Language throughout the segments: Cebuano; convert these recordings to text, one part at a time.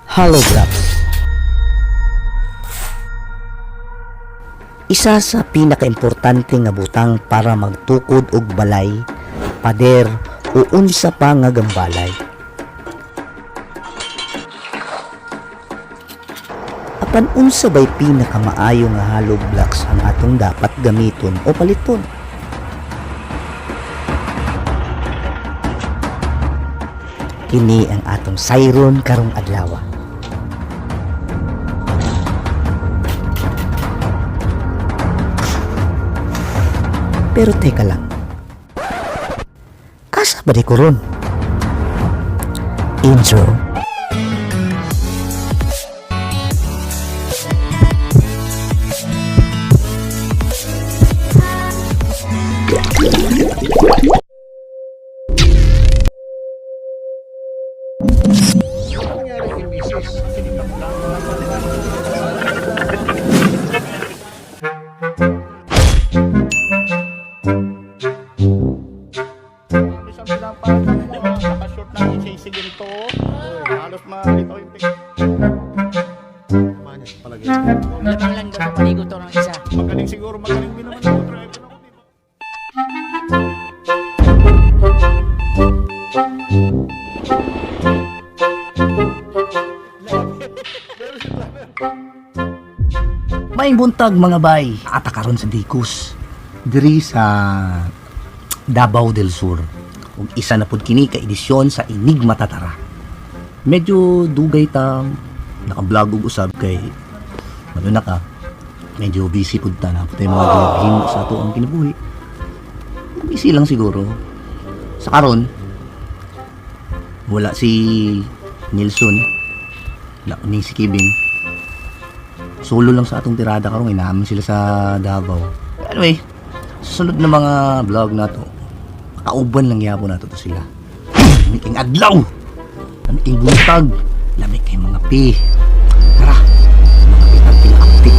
Hollow blocks. Isa sa pinakaimportante nga butang para magtukod og balay, pader o unsa pa nga gambalay. Apan unsa bay pinakamaayo nga hollow blocks ang atong dapat gamiton o paliton? Kini ang atong sayron karong adlaw. Pero teka lang. Asa ba di ko ron? Intro. Isang pinapakan mo, ah. Nakashort na ang isa ginto. Halos malitaw yung pic. Lamang lang daw sa paligo to ng isa. Magaling siguro, magaling din naman ako. Driver ako, di ba? Maayong buntag, mga bay. Ata karon sa Digos. Diri sa Davao del Sur. Ug isa na pud kini ka edisyon sa Enigma Tatara. Medyo dugay ta naka-vlog og usab kay ano na ka. Medyo busy pud ta na pud mga ginahimo sa ato ang kinabuhi. Busy lang siguro. Sa karon wala si Nilson, wala ni si Kevin, solo lang sa atong tirada karon, inaman sila sa Davao. Anyway, susunod na mga vlog na to, kauban lang yabo na to sila. Lami kayong adlaw! Lami kayong buntag! Lami kayong mga pi! Tara! Mga pitang pinakaptik!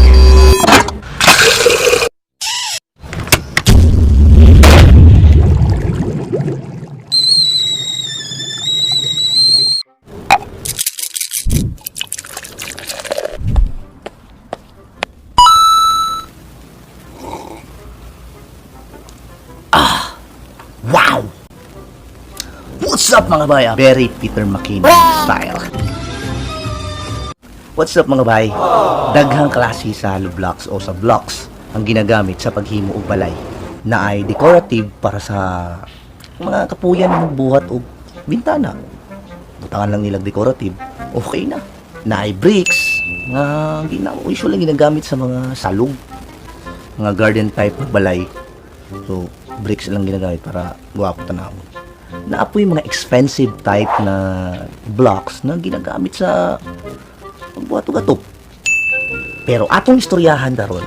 Wow! What's up, mga bay? Very Peter McKinnon style. What's up, mga bay? Daghang klase sa hollow blocks o sa blocks ang ginagamit sa paghimo og balay na ay decorative para sa mga kapuyan na magbuhat og bintana. Butangan lang nilang decorative, okay na. Na ay bricks nga usually ginagamit sa mga salog, mga garden type na balay. So, bricks lang ginagamit para gwapo tanawon. Naapoy mga expensive type na blocks na ginagamit sa pagbuhat og atop. Pero atong istoryahan daron,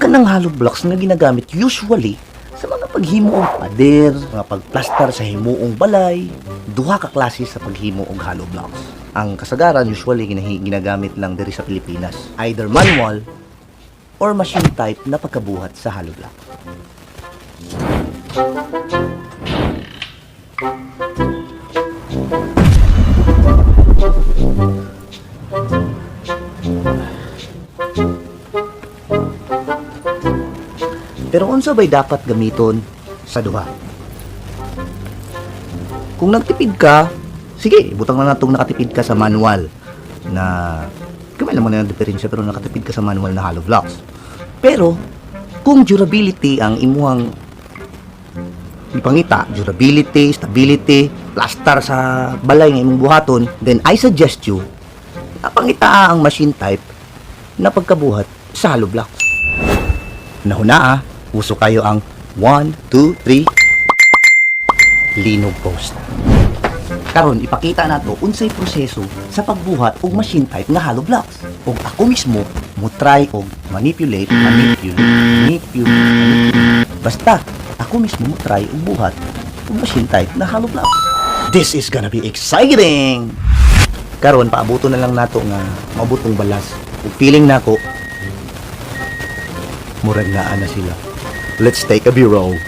kanang hollow blocks nga ginagamit usually sa mga paghimo og pader, mga pagplastar sa himuong balay, duha ka klase sa paghimo og hollow blocks. Ang kasagaran usually ginagamit lang diri sa Pilipinas, either manual or machine type na pagkabuhat sa hollow block. Pero unsa ba'y dapat gamiton sa duha? Kung nagtipid ka, sige, butang na natong nakatipid ka sa manual na kamay lang mo na ang diferensya, pero nakatipid ka sa manual na hollow blocks. Pero kung durability ang imuhang ipangita, durability, stability, plaster sa balay nga imong buhaton, then I suggest you na pangita ang machine type na pagkabuhat sa hollow blocks. Nahuna ah, uso kayo ang 1, 2, 3, Linog Post. Karon ipakita nato unsay proseso sa pagbuhat og machine type nga hollow blocks. Og ako mismo mo try og manipulate, manipulate, manipulate, manipulate. Basta ako mismo mo try og buhat og machine type na hollow blocks. This is gonna be exciting. Karon paabuto na lang nato nga maabot ang balas. Ug feeling nako murag naa na sila. Let's take a B-roll.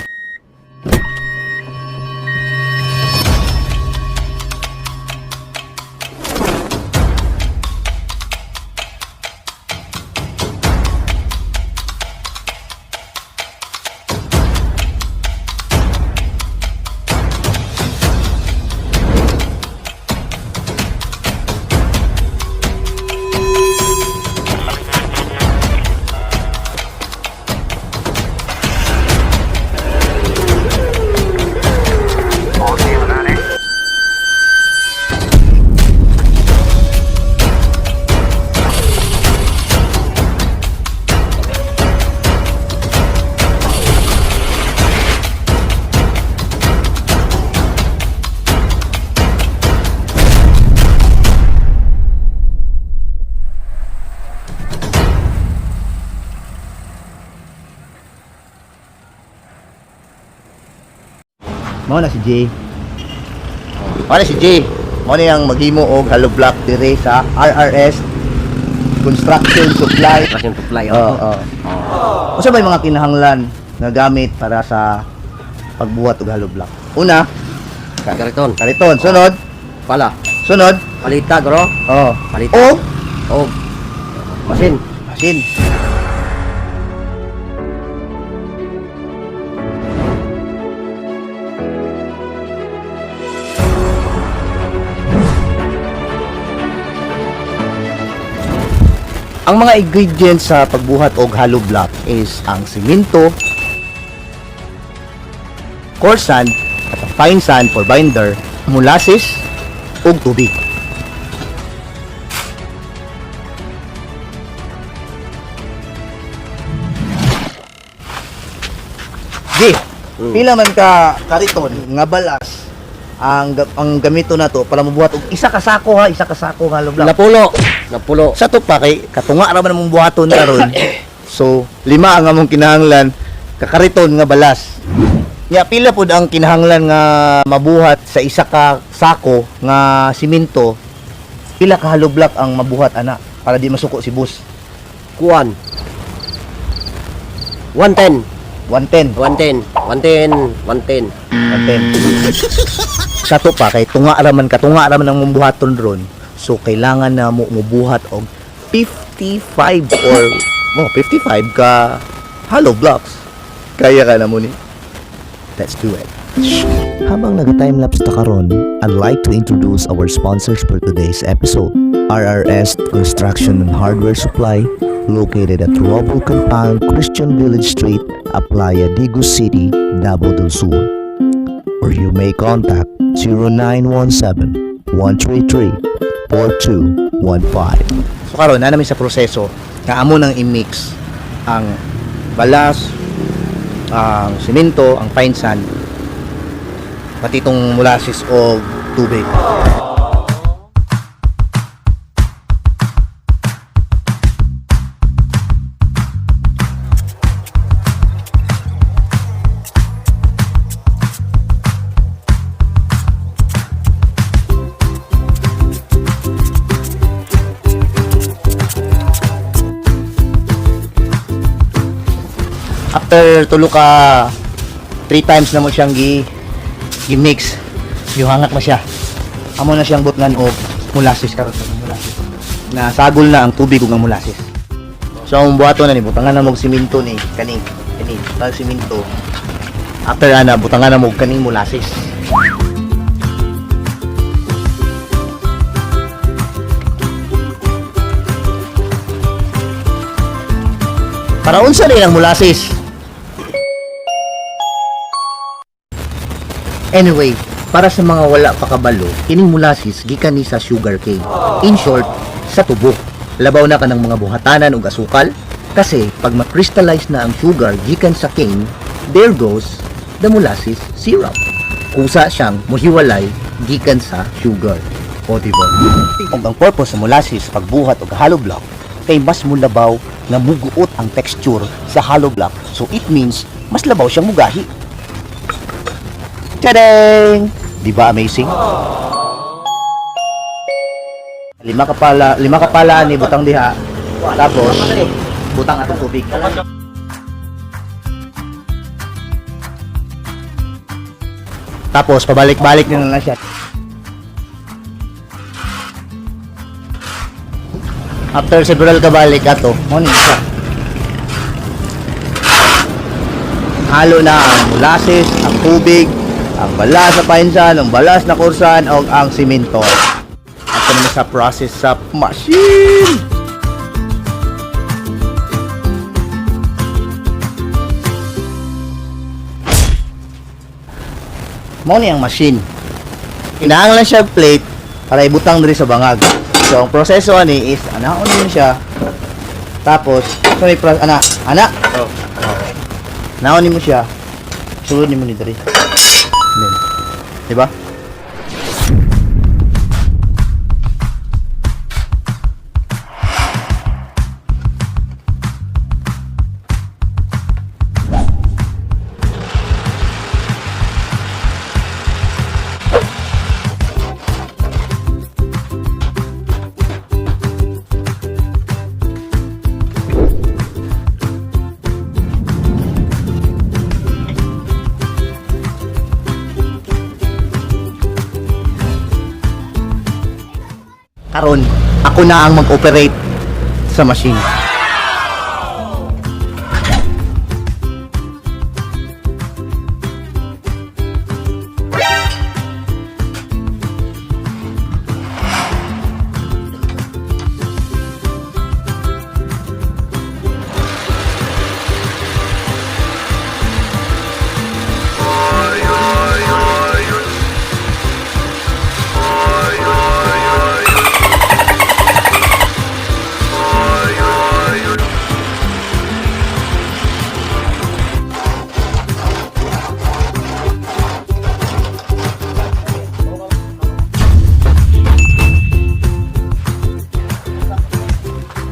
Mao na si Jay. Mao na si Jay. Mao na yang maghimo og hollow block dire sa RRS Construction Supply. Construction Supply. Oo. Oo. Unsa ba yung mga kinahanglan nga gamit para sa pagbuhat og hollow block? Una, Kariton. kariton. Sunod, Pala. Sunod. Palita, gro. Oh. Palita. O O. Masin. Machine. Ang mga ingredients sa pagbuhat og hollow block is ang simento, coarse sand, at ang fine sand for binder, molasses, ug tubig. G, pila man ka kariton nga balas ang gamito nato para mabuhat og isa ka sako ha, isa ka sako nga hollow block. Napulo. Napulo. Sa to pa kay katunga ra man among buhaton karon. So, lima ang among kinahanglan kakariton nga balas. Nya pila pud ang kinahanglan nga mabuhat sa isa ka sako nga simento? Pila ka hollow block ang mabuhat ana para di masuko si boss? Kuan. 110. 110. 110. 110. 110. 110. Sa to pa kay tunga ra man, katunga ra man ang mong buhaton ron. So kailangan na mo mubuhat og 55 or oh, 55 ka hollow blocks. Kaya ka na mo ni. Let's do it. Habang nag-timelapse ta karon, I'd like to introduce our sponsors for today's episode. RRS Construction and Hardware Supply, located at Robel Compound, Christian Village Street, Aplaya, Digos City, Davao del Sur. Or you may contact 0917-133-4215. So karon na namin sa proseso nga amo nang i-mix ang balas, ang simento, ang fine sand, pati itong molasses o tubig. After tulo ka three times na mo siyang gi mix, yuhangak na siya. Amo na siyang butngan og molasses karon, molasses. Na sagol na ang tubig ug ang molasses. So ang buhaton na ni, butangan na mo og simento ni kani kani tag simento. After ana, butangan na mo og kaning molasses. Para unsa rin ang molasses? Anyway, para sa mga wala pa kabalo, kining molasses gikan ni sa sugar cane. In short, sa tubo. Labaw na kanang mga buhatanan og asukal kasi pag ma-crystallize na ang sugar gikan sa cane, there goes the molasses syrup. Kusa siyang mohiwalay gikan sa sugar. O diba? Ug ang purpose sa molasses sa pagbuhat og hollow block kay mas mulabaw nga muguot ang texture sa hollow block. So it means mas labaw siyang mugahi. Tadang! Di ba amazing? Lima kapala ni butang diha. Tapos butang atong tubig. Tapos pabalik-balik na lang siya. After several kabalik ato, mo ni siya. Halo na ang molasses, ang tubig, ang balas sa painsan, ang balas na kursan, o ang simento. At naman sa process sa machine. Mo ni ang machine. Kinahanglan siya og plate para ibutang diri sa bangag. So ang proseso ani is anaon mo siya. Tapos so may ana ana. Oh. Naon nimo siya. Sulod nimo ni diri. Then, di ba? Karon, ako na ang mag-operate sa machine.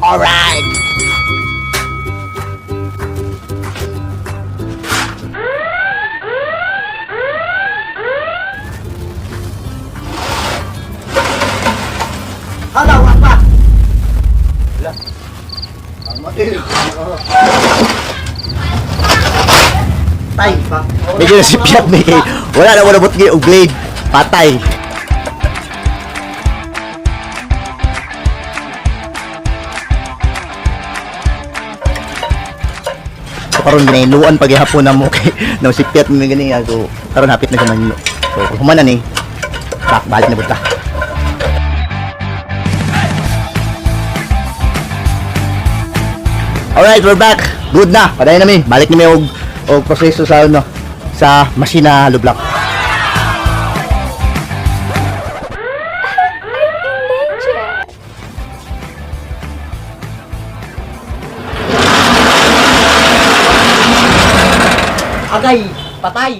Alright! Hala, wala pa! Wala. Tama eh. Tay! Medyo nasipyat ni kay. Wala na wala bot og blade. Patay. So karon ginainuan pag gihapon na mo kay nasipyat mi gani ako. Karon hapit na sa Manila. So human na ni. Back balik na buta. Alright, we're back. Good na. Padayon na mi. Balik ni mi og proseso sa ano sa masina hollow block. I'm in danger. Agay! Patay!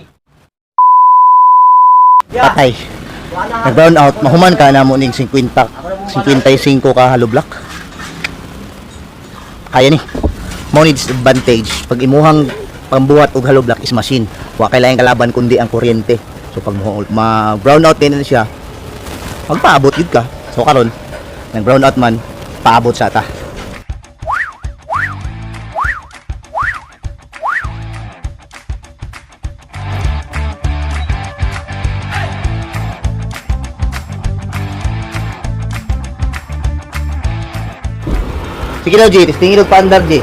Patay. Nag-brown out, mahuman ka na mo ning 50, 55 ka hollow block. Kaya ni. Mao ni disadvantage pag imuhang pambuhat og hollow block is machine. Wa kay laing kalaban kundi ang kuryente. So pag mo ma brown out din na siya, magpaabot yun ka. So karon, nag brown out man, paabot sa ta. Sige daw, G. Testingin og paandar, G.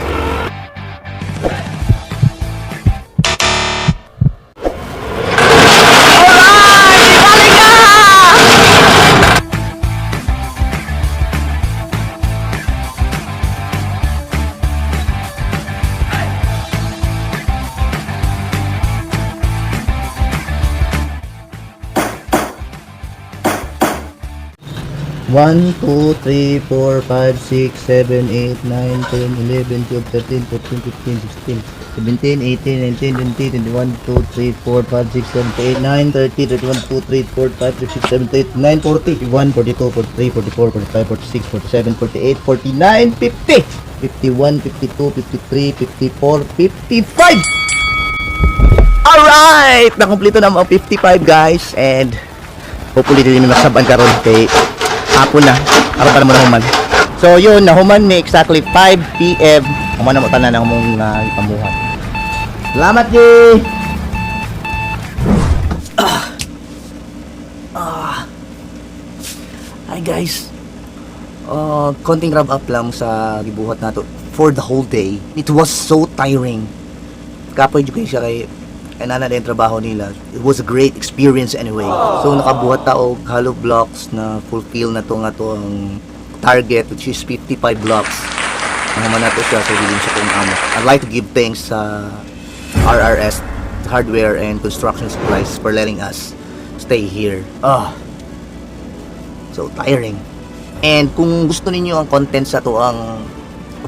One, two, three, four, five, six, seven, eight, nine, 10, 11, 12, 13, 14, 15, 16, 17, 18, 19, 20, 21, 2, 3, 4, 5, 6, 7, 8, 9, 30, 31, 2, 3, 4, 5, 6, 7, 8, 9, 40, 51, 42, 43, 44, 45, 46, 47, 48, 49, 50, 51, 52, 53, 54, 55! Alright! Nakumpleto na ang 55, guys, and hopefully dili mi masaban karon kay hapon na karon pa naman nahuman. So yun, nahuman ni exactly 5 PM. Human na mo tanan ang mong ipamuhat. Salamat, G! Hi guys. Konting wrap up lang sa gibuhat nato for the whole day. It was so tiring. Kapoy jud kay siya kay nana na yung trabaho nila. It was a great experience anyway. So nakabuhat ta og hollow blocks na fulfill na to nga to ang target, which is 55 blocks. Nahuman nato siya, so bilin siya kung amo. I'd like to give thanks sa RRS Hardware and Construction Supplies for letting us stay here. Ah, so tiring. And kung gusto ninyo ang content sa to ang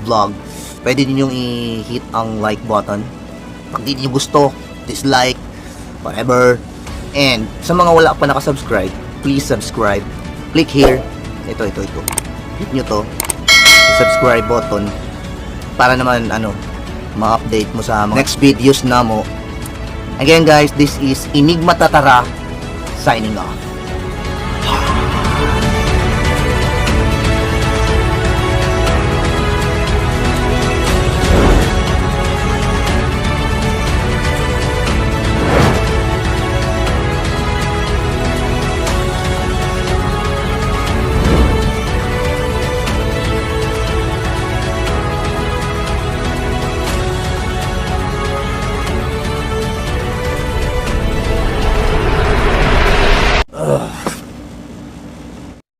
vlog, pwede ninyong i-hit ang like button. Pag di niyo gusto, dislike, whatever. And sa mga wala pa nakasubscribe, please subscribe. Click here. Ito, ito, ito. Hit nyo to. Subscribe button para naman ano, ma-update mo sa mga next videos na mo. Again guys, this is Enigma Tatara signing off.